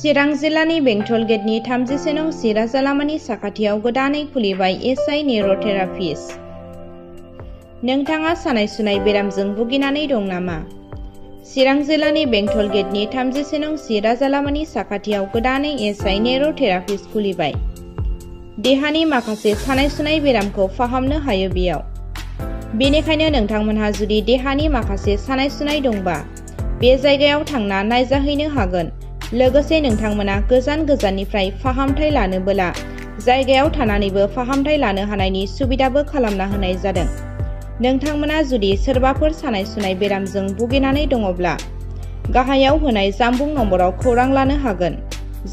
चिरां जिल्लानि बेंटल गेटनि 31 नं सिराजा लामानि साखाथियाव गोदानै खुलिबाय S.I Neuro थेरापिस। नोंथाङा सानाय सुनाय बेरामजों भुगिनानै दं नामा? चिरां जिल्लानि बेंटल गेटनि 31 नं सिराजा लामानि साखाथियाव गोदानै S.I Neuro थेरापिस खुलिबाय। देहानि माखासे सानाय सुनाय बेरामखौ फाहामनो हायो बेयाव। बेनिखायनो नोंथांमोनहा जुदि देहानि माखासे सानाय सुनाय दंबा बे जायगायाव थांना नायजाहैनो हागोन। लोगोसे नोंथांमोना गोजान गोजाननिफ्राय फाहामथाय लानोबोला जायगायाव थानानैबो फाहामथाय लानो हानायनि सुबिदाबो खालामना होनाय जादों। नोंथांमोना जुदि सोरबाफोर सानाय सुनाय बेरामजों भुगिनानै दङब्ला गाहायाव होनाय जानबुं नम्बराव खौरां लानो हागोन।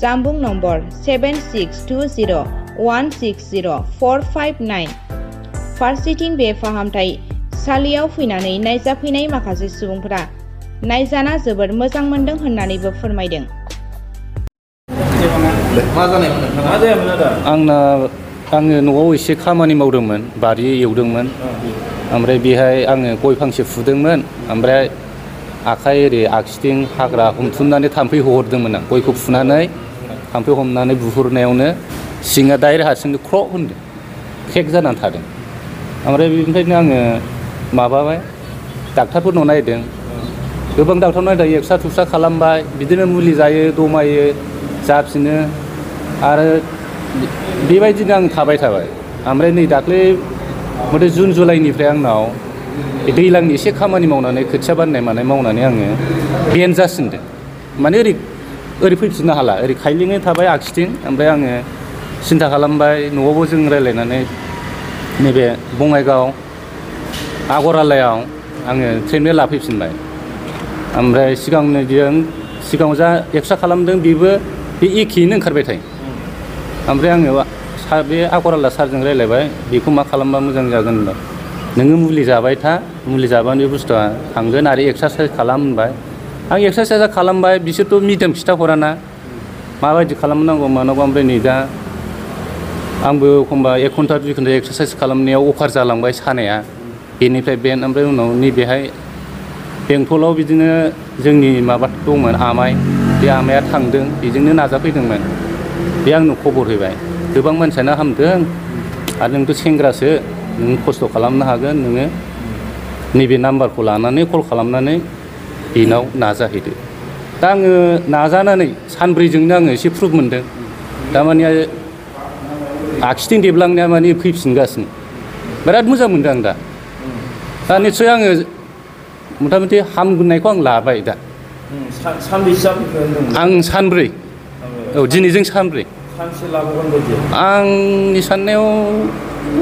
जानबुं नम्बर 7620160459। फारसेथिं बे फाहामथायसालियाव फैनानै नायजाफैनाय माखासे सुबुंफोरा नायजाना जोबोद मोजां मोनदों होननानैबो फोरमायदों। आङो न'आव एसे खामानि मावदोंमोन, बारि एवदोंमोन, ओमफ्राय बेहाय आङो गय फांसे फुदोंमोन, ओमफ्राय आखाइ ओरै आगसिथिं हाग्रा हमथुमनानै थाम्फै हहरदोंमोन आं। गयखौ फुनानै थाम्फै हमनानै बुहुरनायावनो सिङा डाइरेक्ट हारसिंनो ख्र' होनदों, क्रेक जानानै थादों। ओमफ्राय बेनिफ्रायनो आङो माबाबाय, डाक्टारफोरनाव नायदों, गोबां डाक्टार नायदों, एक्सरा थुक्सा खालामबाय, बिदिनो मुलि जायो, दमायो, जाफिनो, आरो बेबायदिनो आं थाबाय। ओमफ्राय नै दाख्लै मथे जुन जुलाइनिफ्राय आंनाव दैज्लांनि एसे खामानि मावनानै खोथिया बाननाय मानाय मावनानै आङो बेन जासिनदों। माने ओरै फैफिननो हाला, ओरै खायलेंनो थाबाय आगसिथिं। ओमफ्राय आङो सिन्था खालामबाय, न'आवबो जों रायज्लायनानै नैबे बङाइगाव आगरालायाव आङो ट्रिटमेन्ट लाफैफिनबाय। ओमफ्राय सिगाङाव जा एक्सरा खालामदों बेबो बे एखेयैनो ओंखारबाय थायो। ओमफ्राय आङो बे आगराला सारजों रायज्लायबाय, बेखौ मा खालामबा मोजां जागोन होनबाय। नोङो मुलि जाबाय था, मुलि जाबानो बे बुस्थुआ थांगोन, आरो एक्सारसाइस खालाम होनबाय। आं एक्सारसाइसआ खालामबाय, बिसोरथ' मिडियाम खिथाहराना माबायदि खालामनांगौ मानांगौ। ओमफ्राय नै दा आंबो एखमबा 1 घन्टा 2 घन्टा एक्सारसाइस खालामनायाव अभार जालांबाय सानाया, बेनिफ्राय बेन। ओमफ्राय उनाव नैबेहाय बेंटलाव बिदिनो जोंनि माबा दंमोन आमाइ, बे आमाइया थांदों, बेजोंनो नाजाफैदोंमोन। बे आंनो खबर होबाय, गोबां मानसियानो हामदों, आरो नोंथ' सेंग्रासो, नों खस्थ' खालामनो हागोन, नोङो नैबे नाम्बारखौ लानानै कल खालामनानै बेनाव नाजाहैदो। दा आङो नाजानानै सानब्रैजोंनो आङो एसे प्रुफ मोनदों। दामाने आगसिथिं देबलांनाया माने फैफिनगासिनो, बिराद मोजां मोनदों आं दा निस्सय आङो मथा मथि हामगोननायखौ आं लाबाय दा। सानबैसे जाफैखो होनदोंमोन? आं सानब्रै, औ दिनैजों सानब्रै। सानसे लाबावगोन बायदि? आंनि साननायाव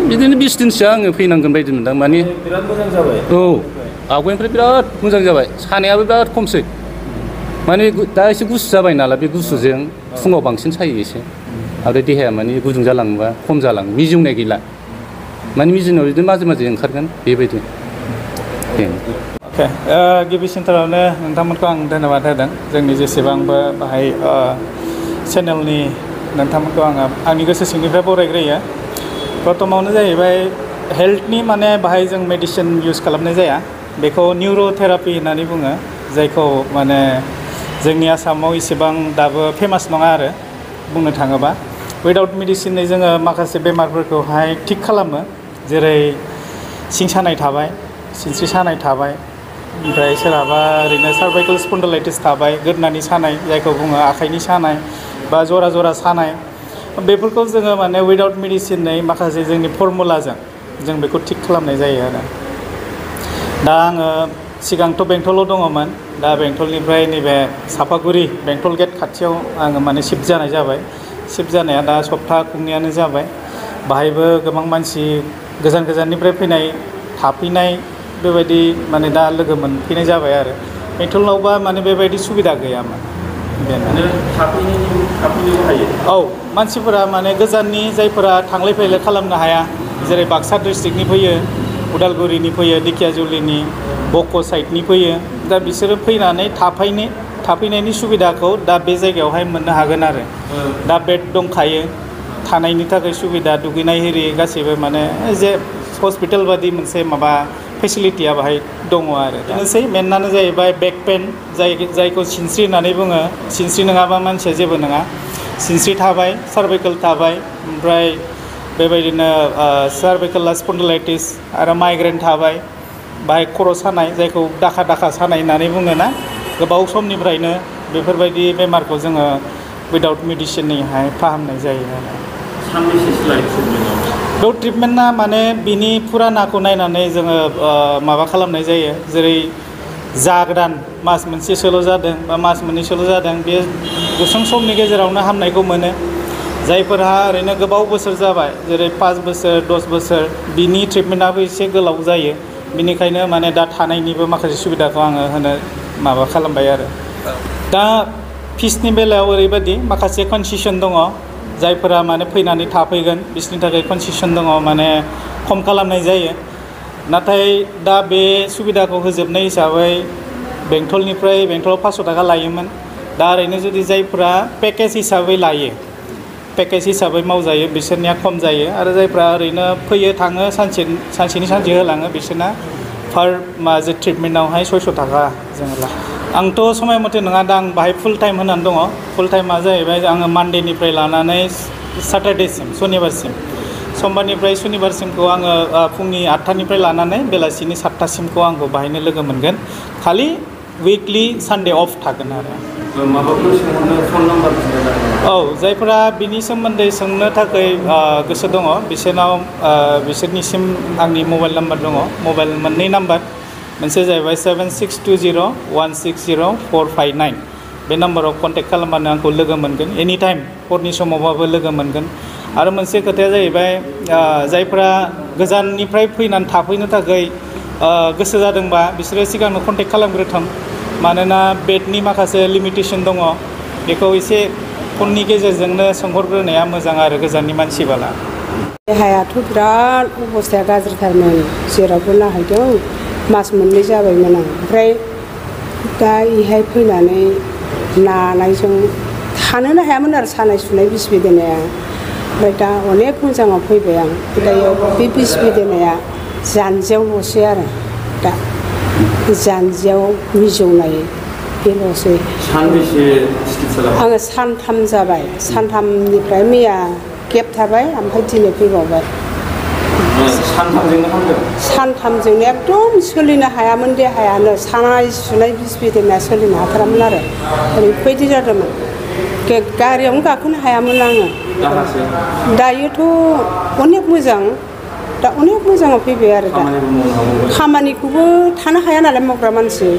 बिदिनो 20 दिनसो आङो फैनांगोन बायदि मोनदां। माने बिराद मोजां जाबाय। औ, आवगायनिफ्राय बिराद मोजां जाबाय, सानायाबो बिराद खमसै। माने दा एसे गुसु जाबाय नालाय, बे गुसुजों फुङाव बांसिन सायो एसे, आरो देहाया माने गुदुं जालाङोबा खम जालाङो, मिजौनाय गैला। माने मिजौनायाव बिदिनो माजे माजे ओंखारगोन बेबायदि। अके, गिबिसिनथारावनो नोंथांमोनखौ आं धन्यबाद होदों। जोंनि जेसेबांबो बाहाय चेनेलनि नोंथांमोनखौ आङो आंनि गोसो सिंनिफ्राय बरायग्रोयो। प्रथमावनो जाहैबाय हेल्थनि, माने बाहाय जों मेडिसिन इउज खालामनाय जाया, बेखौ निउर' थेरापि होननानै बुङो, जायखौ माने जोंनि आसामाव इसेबां दाबो फेमास नङा आरो बुंनो थाङोबा। उइदाउट मेडिसिनै जोङो माखासे बेमारफोरखौहाय थिग खालामो, जेरै सिं सानाय थाबाय, सिनस्रि सानाय थाबाय, ओमफ्राय सोरहाबा ओरैनो सार्भाइकेल स्पन्डिलाइटिस थाबाय, गोदनानि सानाय जायखौ बुङो, आखाइनि सानाय बा जरा जरा सानाय, बेफोरखौ जोङो माने उइदाउट मेडिसिनै माखासे जोंनि फर्मुलाजों जों बेखौ थिग खालामनाय जायो आरो। दा आङो सिगांथ' बेंटलाव दङमोन, दा बेंटलनिफ्राय नैबे सापागुरि बेंटल गेट खाथियाव आङो माने शिफ्ट जानाय जाबाय। शिफ्ट जानाया दा सप्ता खुंनायानो जाबाय। बाहायबो गोबां मानसि गोजान गोजाननिफ्राय फैनाय, थाफैनाय, बेबायदि माने दा लोगो मोनफैनाय जाबाय आरो। बेंटलावबा माने बेबायदि सुबिदा गैयामोन। थाफैनोबो हायो? औ, मानसिफोरा माने गोजाननि जायफोरा थांलाय फैलाय खालामनो हाया, जेरै बाक्सा डिस्ट्रिक्टनि फैयो, उदालगुरिनि फैयो, दिखियाजुलिनि, बक' साइडनि फैयो, दा बिसोरो फैनानै थाफैनायनि सुबिदाखौ दा बे जायगायावहाय मोननो हागोन आरो। दा बेड दंखायो, थानायनि थाखाय सुबिदा, दुगैनाय एरि गासैबो, माने जे हस्पिटाल बादि मोनसे माबा फेसिलिटिया बाहाय दङ आरो बेनोसै मेनानो जाहैबाय बेक पेन जायखौ सिनस्रि होननानै बुङो सिनस्रि नङाबा मानसिया जेबो नङा सिनस्रि थाबाय सार्भाइकेल थाबाय ओमफ्राय बेबायदिनो सार्भाइकेल स्पन्डिलाइटिस आरो माइग्रेन थाबाय बाहाय खर' सानाय जायखौ दाखा दाखा सानाय होननानै बुङोना गोबाव समनिफ्रायनो बेफोरबायदि बेमारखौ जोङो उइदाउट मेडिसिननिहाय फाहामनाय जायो आरो सानबेसेसो लायो ट्रिटमेन्टआव बेयाव ट्रिटमेन्टआ माने बिनि फुरानाखौ नायनानै जोङो माबा खालामनाय जायो जेरै जागोदान मास मोनसेसोल' जादों बा मास मोननैसोल' जादों बे गुसुं समनि गेजेरावनो हामनायखौ मोनो जायफोरहा ओरैनो गोबाव बोसोर जाबाय जेरै 5 बोसोर 10 बोसोर बिनि ट्रिटमेन्टआबो एसे गोलाव जायो बिनिखायनो माने दा थानायनिबो माखासे सुबिदाखौ आङो होनो माबा खालामबाय आरो दा फिसनि बेलायाव ओरैबायदि माखासे कनसेसन दङ जायफोरा माने फैनानै थाफैगोन बिसोरनि थाखाय कनसेसन दङ माने खम खालामनाय जायो नाथाय दा बे सुबिदाखौ होजोबनाय हिसाबै बेंटलाव 500 थाखा लायोमोन दा ओरैनो जुदि जायफोरा पेकेज हिसाबै लायो पेकेज हिसाबै मावजायो बिसोरनिया खम जायो आरो जायफ्रा ओरैनो फैयो थाङो सानसेनि सानसे होलाङो बिसोरना पार माजे ट्रिटमेन्टआवहाय 600 थाखा जोङो आंथ' समाय मथे नङा दा आं बाहाय फुल टाइम होनानै दङ फुल टाइमा जाहैबाय आङो मानडेनिफ्राय लानानै सैटारडेसिम सनिबारसिम समबारनिफ्राय सनिबारसिमखौ आङो फुंनि 8टानिफ्राय लानानै बेलासिनि 7टासिमखौ आंखौ बाहायनो लोगो मोनगोन खालि उइकलि सानडे अफ थागोन आरो माबाफोर सोंहरनो फन नाम्बार औ जायफोरा बिनि सोमोन्दै सोंनो थाखाय गोसो दङ बिसोरनिसिम आंनि मबाइल नाम्बार दङ मबाइल मोननै नाम्बार मोनसे जाहैबाय 7601604459 बे नाम्बाराव कन्टेक्ट खालामबानो आंखौ लोगो मोनगोन एनि टाइम हरनि समावबाबो लोगो मोनगोन आरो मोनसे खोथाया जाहैबाय जायफोरा गोजाननिफ्राय फैनानै थाफैनो थाखाय गोसो जादोंबा बिसोरो सिगांनो कन्टेक्ट खालामग्रोथों मानोना बेडनि माखासे लिमिटेसन दङ बेखौ एसे फननि गेजेरजोंनो सोंहरग्रोनाया मोजां आरो गोजाननि मानसिबाला देहायाथ' बिराद अबस्थाया गाज्रिथारमोन जेरावबो नाहैदों मास मोननै जाबायमोन आं ओमफ्राय दा इहाय फैनानै नानायजों थानोनो हायामोन आरो सानाय सुनाय बिस बेदेनाया ओमफ्राय दा अनेक मोजाङाव फैबाय आं दायो बे बिस बेदेनाया जानजियावल'सै आरो दा जानजियाव मिजौनाय बेल'सै सानबेसे सिकित्सा आङो सानथाम जाबाय सानथामनिफ्राय मैया गेप थाबाय ओमफ्राय दिनै फैबावबाय सानथामजोंनो हामदों सानथामजोंनो एकदम सोलिनो हायामोन देहायानो सानाय सुनाय बिस बेदेनाया सोलिनो हाथारामोन आरो ओरैबायदि जादोंमोन गारियावनो गाखोनो हायामोन आङो दायोथ' अनेक मोजां दा अनेक मोजाङाव फैबाय आरो दा खामानिखौबो थानो हाया नालाय मावग्रा मानसि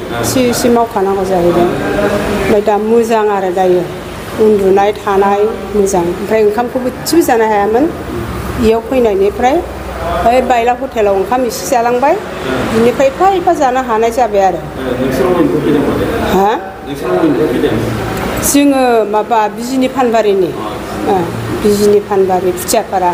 एसे मावखानांगौ जाहैदों ओमफ्राय दा मोजां आरो दायो उन्दुनाय थानाय मोजां ओमफ्राय ओंखामखौबो थिबो जानो हायामोन इयाव फैनायनिफ्राय ओइ बायला हटेलाव ओंखाम एसे जालांबाय बिनिफ्राय एफा एफा जानो हानाय जाबाय आरो हा जोङो माबा बिजिनि फानबारि खुथियापारा